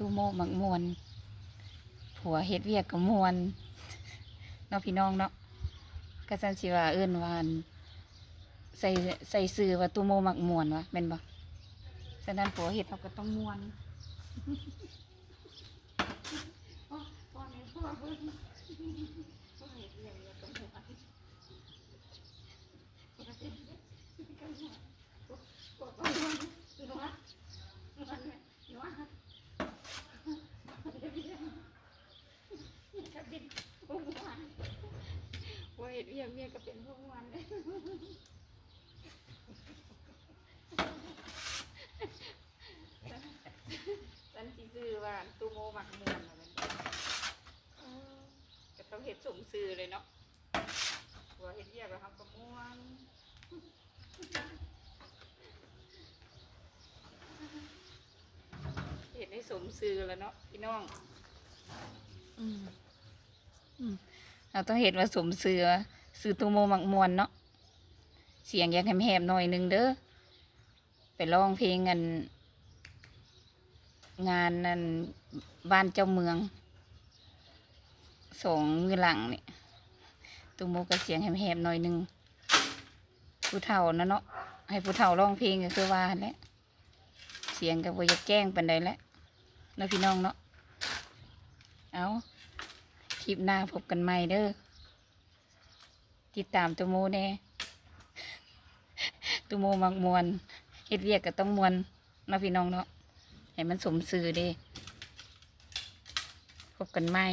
ຕູໂມມັກມ່ວນ ຜົວເຮັດວຽກກໍມ່ວນເນາະ ພີ່ນ້ອງເນາະ. ກະຊັ້ນຊິວ່າເອີ້ນວ່າ ໃສ່ ໃສ່ຊື່ວ່າຕູໂມມັກມ່ວນວະ ແມ່ນບໍ່? ສະນັ້ນຜົວເຮັດເຮົາກໍຕ້ອງມ່ວນ. ໂອ້ ພໍ່ແມ່ ຜົວເບິ່ງ ຜົວເຮັດວຽກກໍມ່ວນ ຜົວກໍມ່ວນ ນົວ ນົວ ນົວ ເຮັດວຽກ ຜົວເປັນຜູ້ມ່ວນ ຜົວເຮັດວຽກ ເມຍກໍເປັນຜູ້ມ່ວນ. ຊັ້ນຊິຊື່ວ່າຕູໂມມັກມ່ວນ ແມ່ນບໍ່? ເອີ ກໍຕ້ອງເຮັດສົມຊື່ເລີຍເນາະ ຜົວເຮັດວຽກແລ້ວເຮົາກໍມ່ວນ. ເຮັດໃຫ້ສົມຊື່ລະເນາະ ພີ່ນ້ອງ. ອືມ ອືມ ເຮົາຕ້ອງເຮັດວ່າສົມຊື່ວ່າ ຊື່ຕູໂມມັກມ່ວນເນາະ. ສຽງຢາກແຫບໆໜ້ອຍໜຶ່ງເດີ ໄປຮ້ອງເພງ ອັນ ງານ ອັນ ບ້ານເຈົ້າເມືອງ ສອງມື້ຫຼັງນີ້ ຕູໂມກໍສຽງແຫບໆໜ້ອຍໜຶ່ງ. ຜູ້ເຖົ້ານະເນາະ ໃຫ້ຜູ້ເຖົ້າຮ້ອງເພງກໍຄືວ່າຫັ້ນແຫຼະ ສຽງກໍບໍ່ຢາກແຈ້ງປານໃດແຫຼະເນາະ ພີ່ນ້ອງເນາະ. ເອົາ ຄລິບໜ້າພົບກັນໃໝ່ເດີ ຕິດຕາມຕູໂມແດ່ ຕູໂມມັກມ່ວນ ເຮັດວຽກກໍຕ້ອງມ່ວນເນາະ ພີ່ນ້ອງເນາະ ໃຫ້ມັນສົມຊື່ເດ້. ພົບກັນໃໝ່.